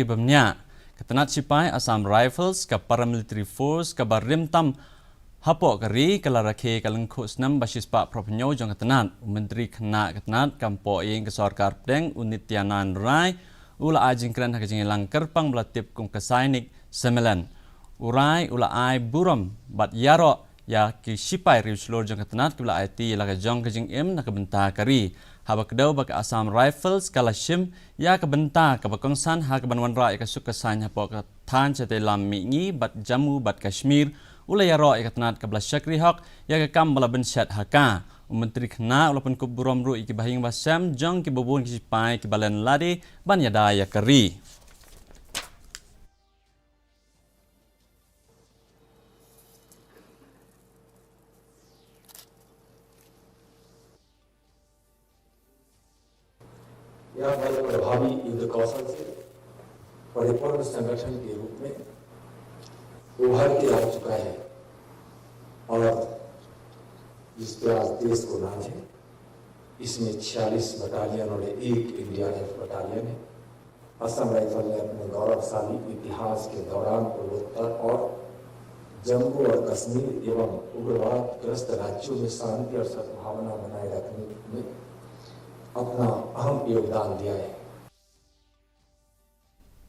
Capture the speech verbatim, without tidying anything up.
Bamnia. Ka tnat sipai Assam Rifles, ka paramilitary force kaba rim tam hapoh ka ri, ka la rakhe ka lyngkhuh snem ba shispah phra phew jong ka tnat. U Myntri Khynnah ka tnat kam poh ïing ka sorkar pdeng, u Nityanand Rai, u la ai jingkren ha ka jingïalang kyrpang ba la tip kum ka Sainik Sammelan. U Rai u la ai burom bad ïaroh ïa ki sipai riewshlur jong ka tnat kiba la aiti ïa la ka jong ka jingim na ka bynta ka ri. Haba kdew ba ka Assam Rifles ka la shim ïa ka bynta kaba kongsan ha kaban wanrah ïa ka suk ka saiñ hapoh ka thaiñ shatei lam mihngi bad Jammu bad Kashmir, u la ïaroh ïa ka tnat kaba la shakri hok ïa ka kam ba la bynshet ha ka. U Myntri Khynnah u la pynkup burom ruh ïa ki bahaïing bahasem jong kiba bun ki sipai kiba len lade ban ïada ïa ka ri. यह बल प्रभावी युद्ध कौशल से परिपूर्ण संगठन के रूप में उभर के आ चुका है और जिस पे आज देश को नाज है, इसमें छियालीस बटालियन और एक एनडीआरएफ बटालियन है। असम राइफल ने अपने गौरवशाली इतिहास के दौरान पूर्वोत्तर और जम्मू और कश्मीर एवं उग्रवाद ग्रस्त राज्यों में शांति और सद्भावना बनाए रखने में अपना अहम योगदान दिया है।